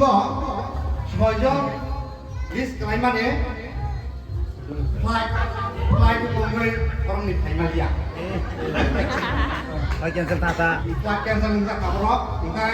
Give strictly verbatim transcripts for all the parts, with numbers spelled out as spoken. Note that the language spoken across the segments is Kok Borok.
Bo soijon miss khlaimani flight, flight bongwi borokni phaimaliya. Flight cancel ta ta. Flight cancel wngjak borok, hwnkhe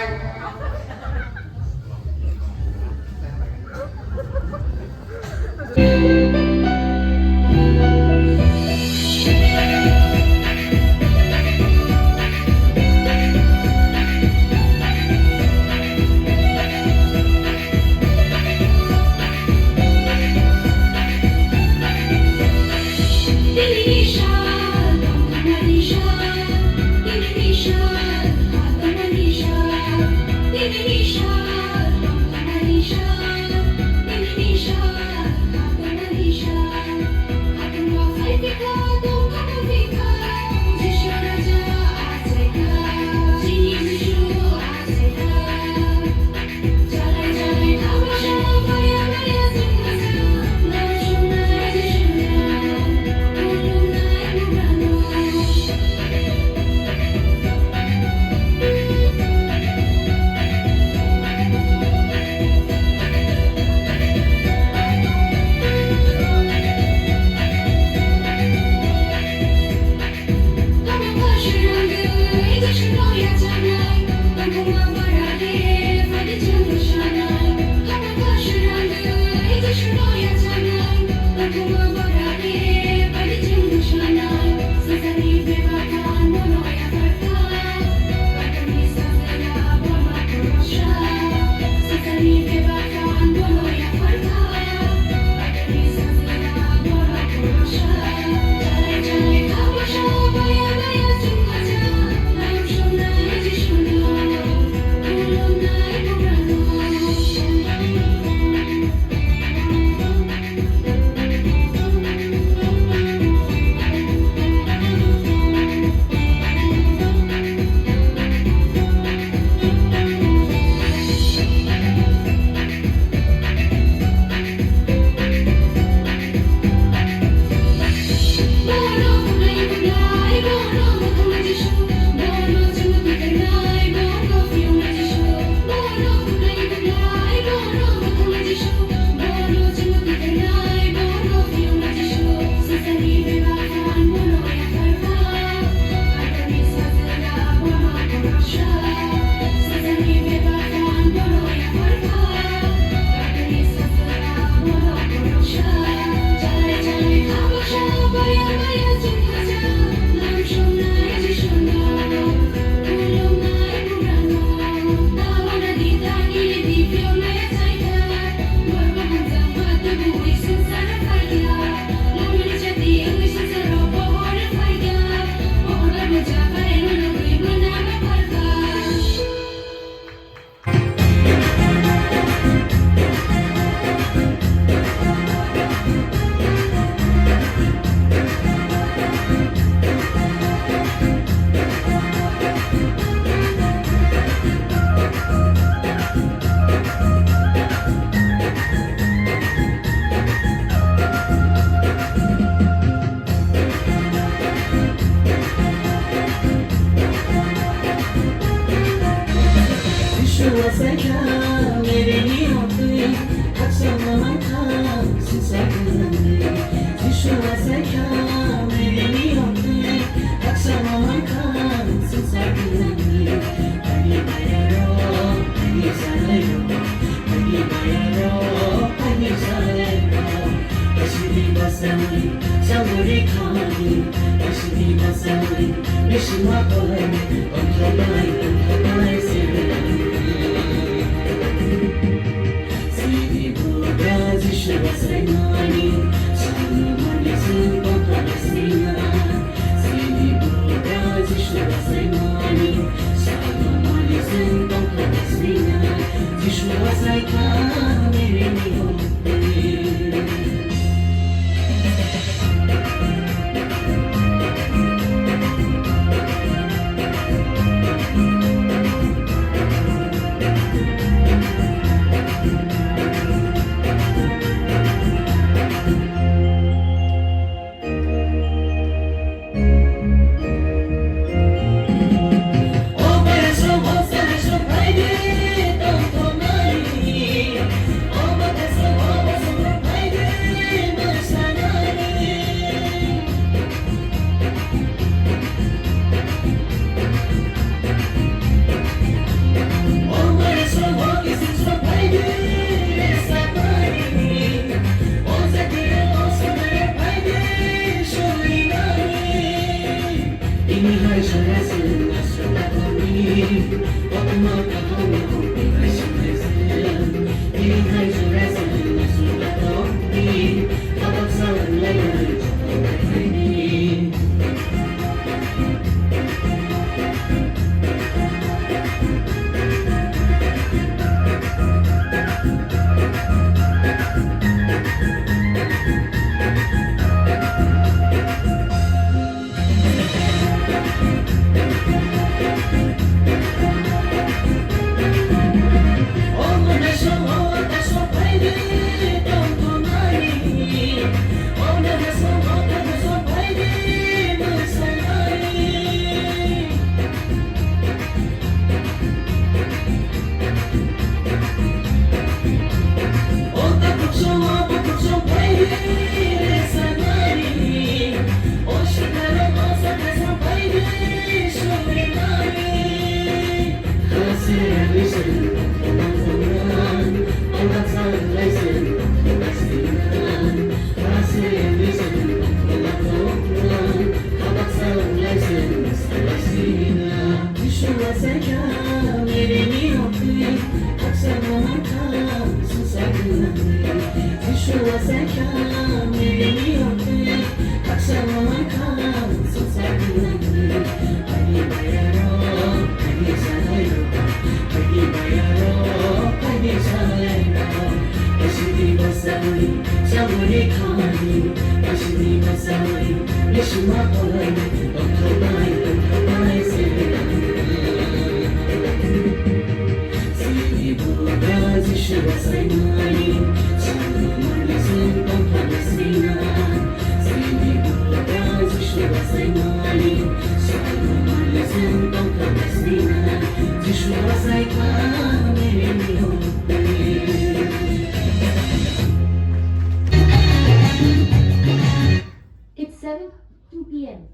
It's seven two p.m.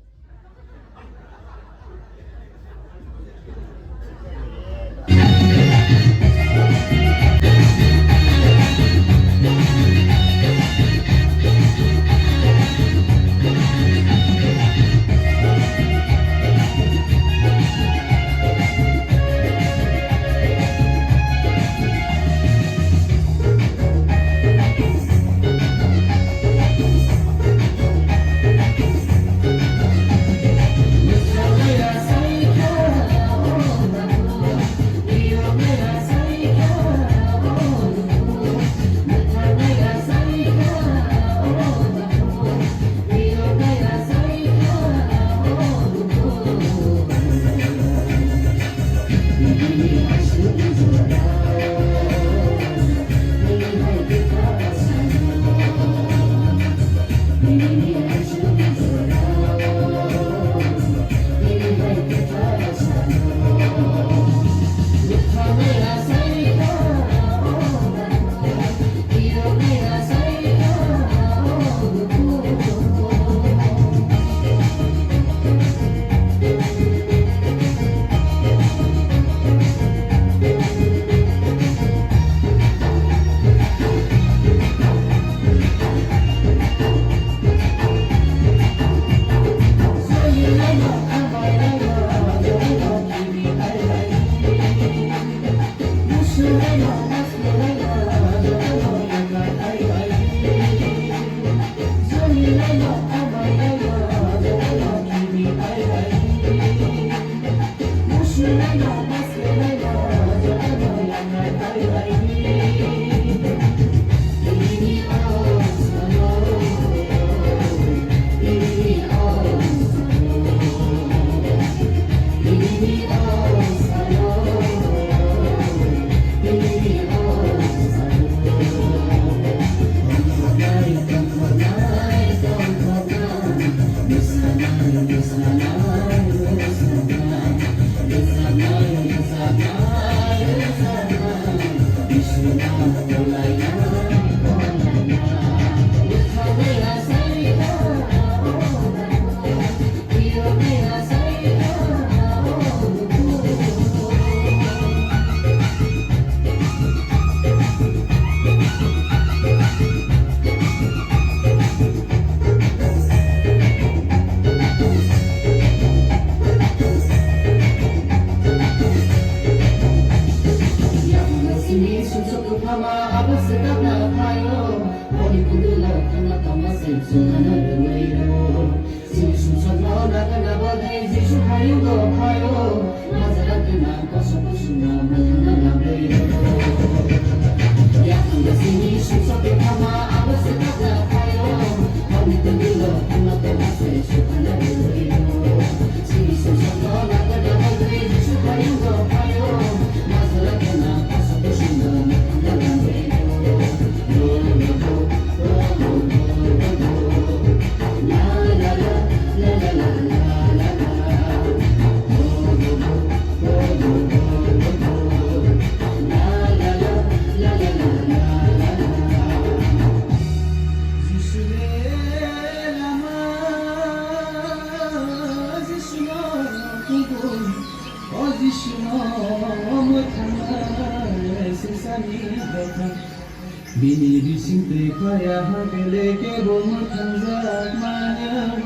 Bini bising twi phaiya ha kele kebo mwthangjak manya.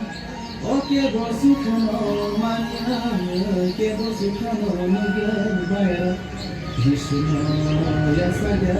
O kebo sukhano manya, kebo sukhano nugwi baya. Jisuno yasaya.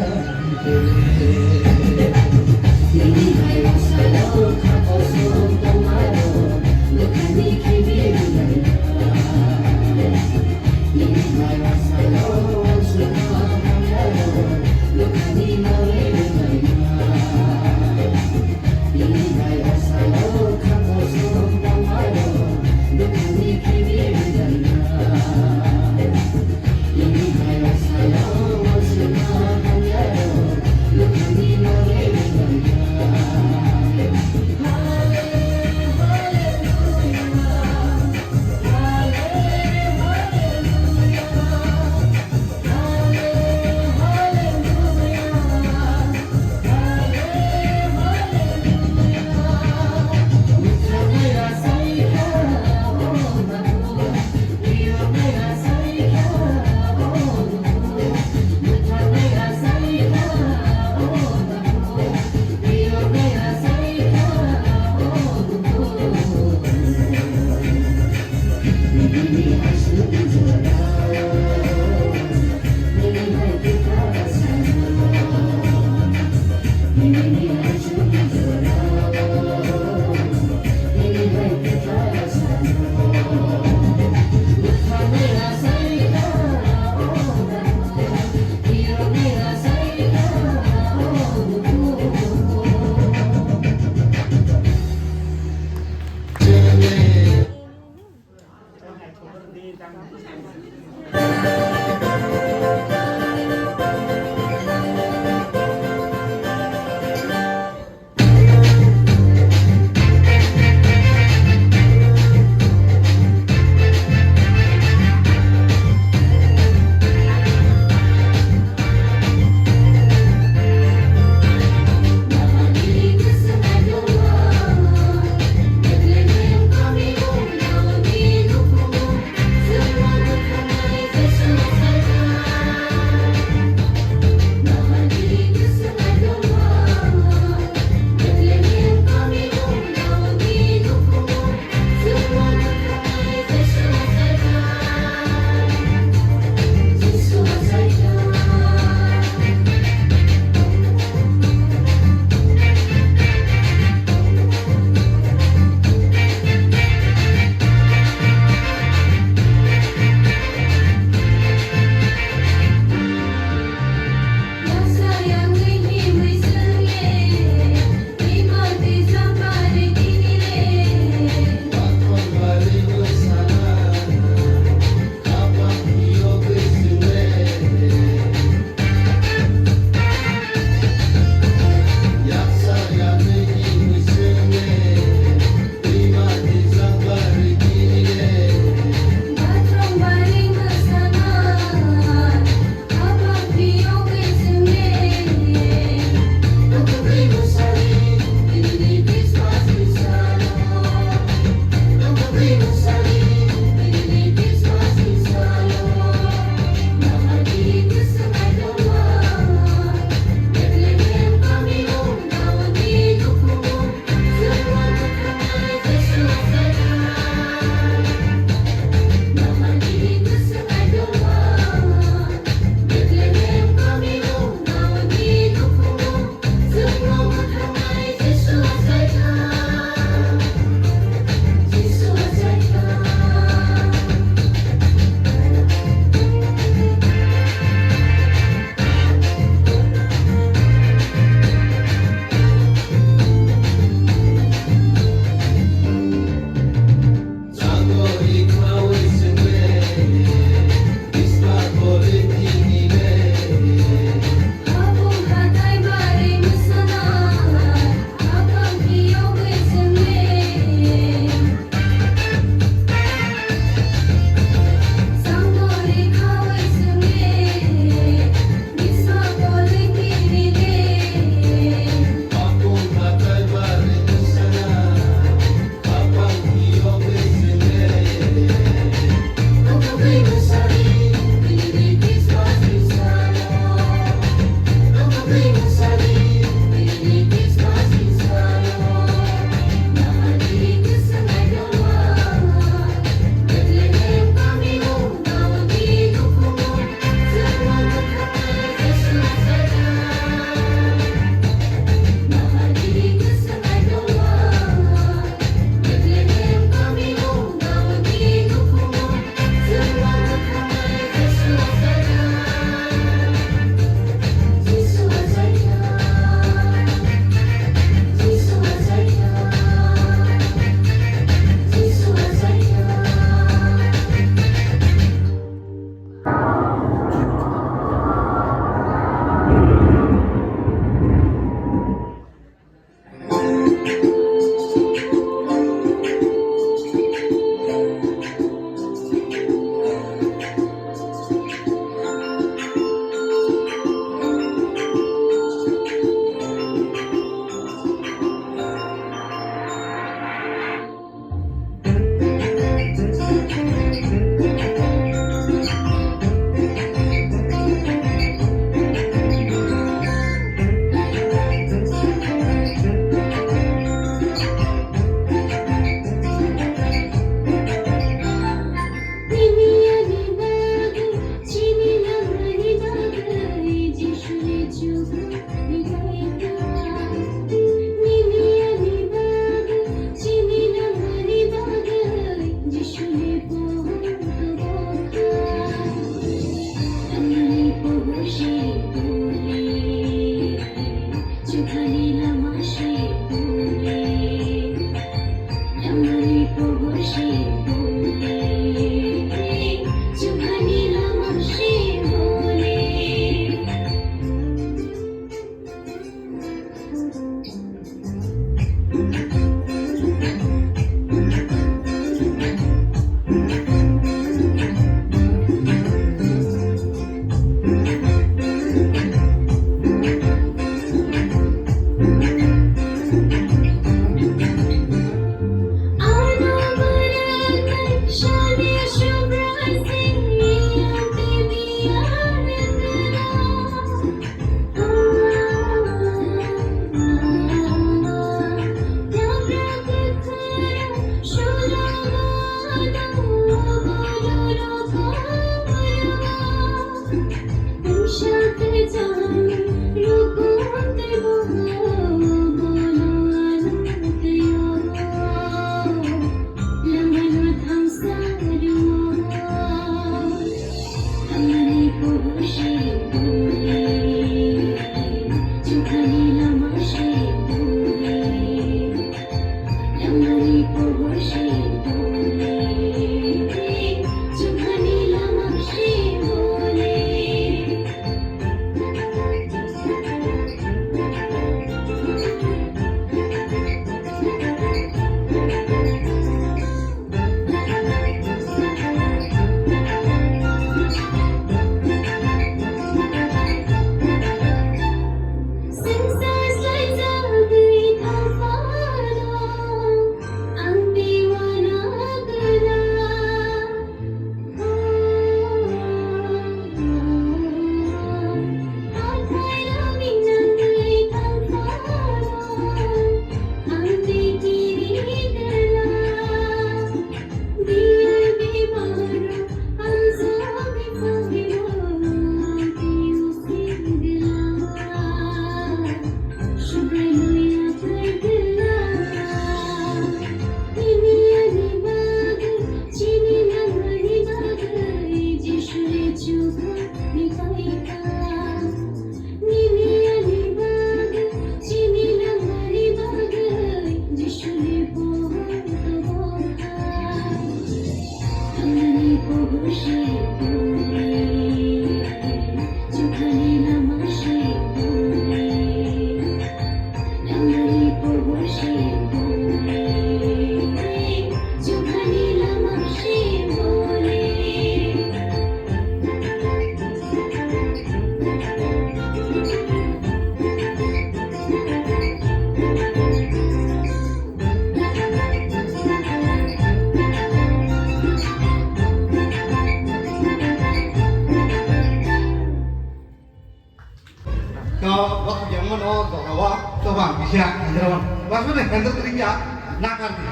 Wak yang mano doga wa to bang bisa hendro. Wasmane hendro tring ya nakar di.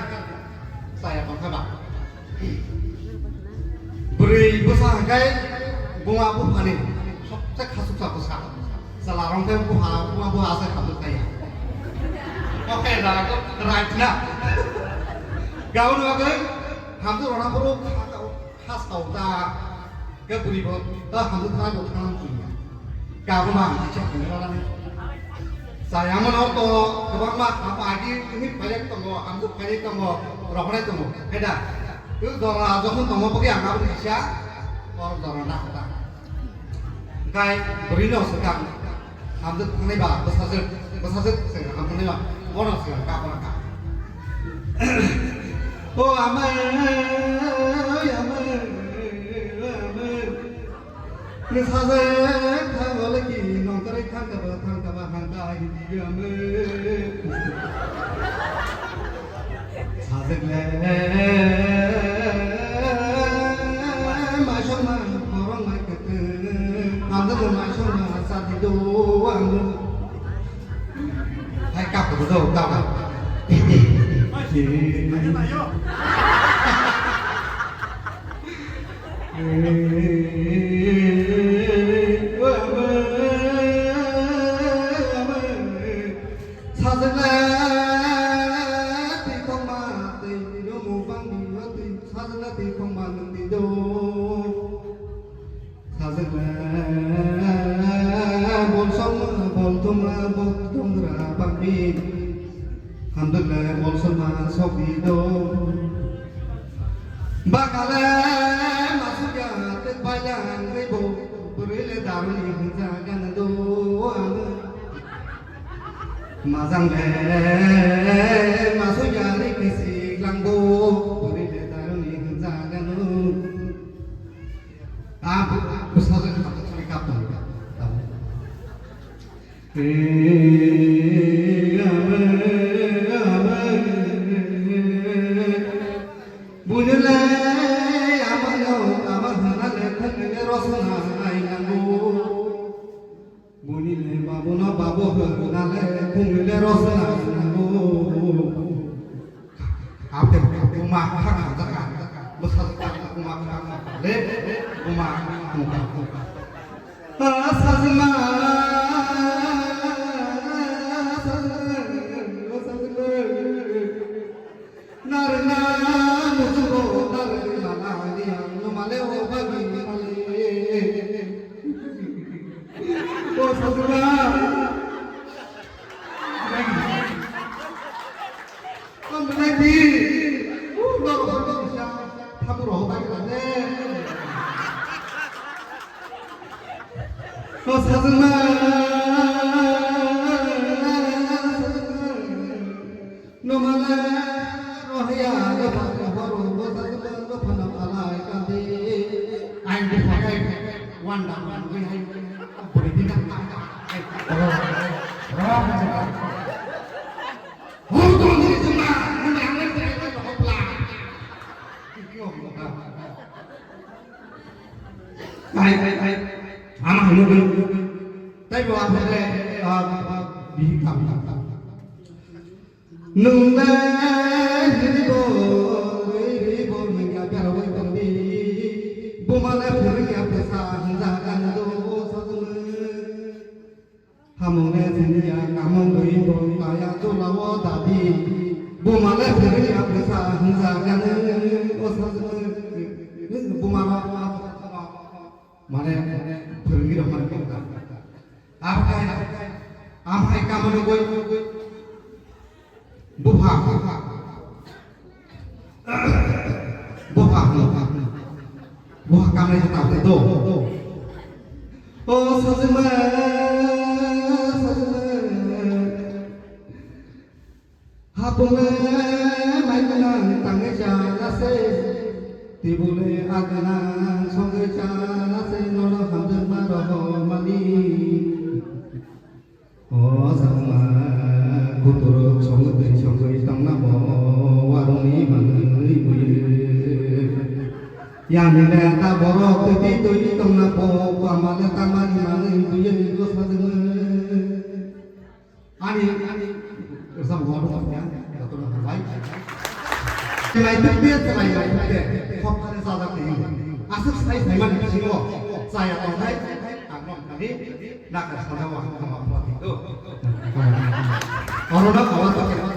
Saya bangkha ba. Bwrwi bwsa hwnkhe buma buphani sobse khasuksa bwsa. Chwla rok khe buha, buma buha asai khamjak kaya. Oke, da, right na. Gaun bagwi hamjak rwna phuru kha, kha, kha sao ta. Khe bwrwi bo, ta hamjak thangna bo thangna chwngya. Gaun ma hamjak chak khe rwna. Chaya mano to kwbangma ham agi wngwi phaijak tongo, hamjak phaijak tongo, rwkhnai tongo. Khe da, twi jora jokhon tongo bwkhe ang abo kisa, or jora na kota. Hwnkhe bwrwino swkang hamjak thangnai ba bwsajwk, bwsajwk swkang ham thangnai ba bono swkang kha bono kha. O amai, amai, amai. Bwsajwk thango leki nongkhorwi thangkha ba thangkha ba hangkha hinwi amai. Sajwk le maisong ma khorang mai kete. Ang no maisong ma sadi do ang. Hai kap ko do kap. Sajwkle twi khongma twi twi rwngmung bangni o twi sajwkle twi khongma nwng twi do. Sajwkle bolsongma bolthumma bolthumra bangni hamjwkle bolsongma sokni do. Bakale masukya tei bailangwi bo bwrwile daruni hwnjagano do ang. Majang le masuk yari kisi langbo, buri le daruni hwnjagano. Ah, bu, bu sajak kap, kap, kap. Eh, ame, ame. Bunile amano, ama hwnale thangile rosona ainango. Bunile babuno babu hwnale thangile rosona ainango. Ape kuma khana jaka, bwsa jaka kuma khana le, kuma kuma. Ah, sajma, sajma, sajma. Narwkna muchungo narwkna laliya, numale o bagi male. O sajwkma. O mwnai di. U, no, no, no, sa, thabu roho bai kala de. O sajwkma. Numale rohya le bhai horo bojak le le phano alai kandi. Ain di phakai wanda wanda hai buri di na. Hor to ni juma ni ang le le hopla. Ai ai ai. Ama hanu. Tai bo apa le, ah, bihik tam tam tam. Nwng le hini bo, rwi rwi bo nwng ya bera bai bandi. Buma le phwrwng ya bwsa hwnjak ang do sajwkma. Hamung le sini ya kamung rwi bo kaya chwla o dadi. Buma le phwrwng ya bwsa hwnjak ang o sajwkma. Buma no mane phwrwngwi rok mane kok ta. Aphai, aphai kamano goi. Bupha. Bupha. Bupha kamle ta do. O sajwkma, sajwkma. Hapung le mai gwnang tangwi chana se, tibuk le a gwnang songwi chana se, nono hamjwkma rohormani. O sajwkma, kuturuk songwi twi songwi tongna bo, warungni manwi bwrwi. Yang le ta borok twi twi tongna bo, kwma le tamani manwi bwrwi, o sajwkma. Chwlai thukde, chwlai lai thukde, hoptani chajak twi. Aswk sai phaimani bisingo chaya tongnai, ang nokni nakar sajao ang kama phuati do. Orono kawar bakhe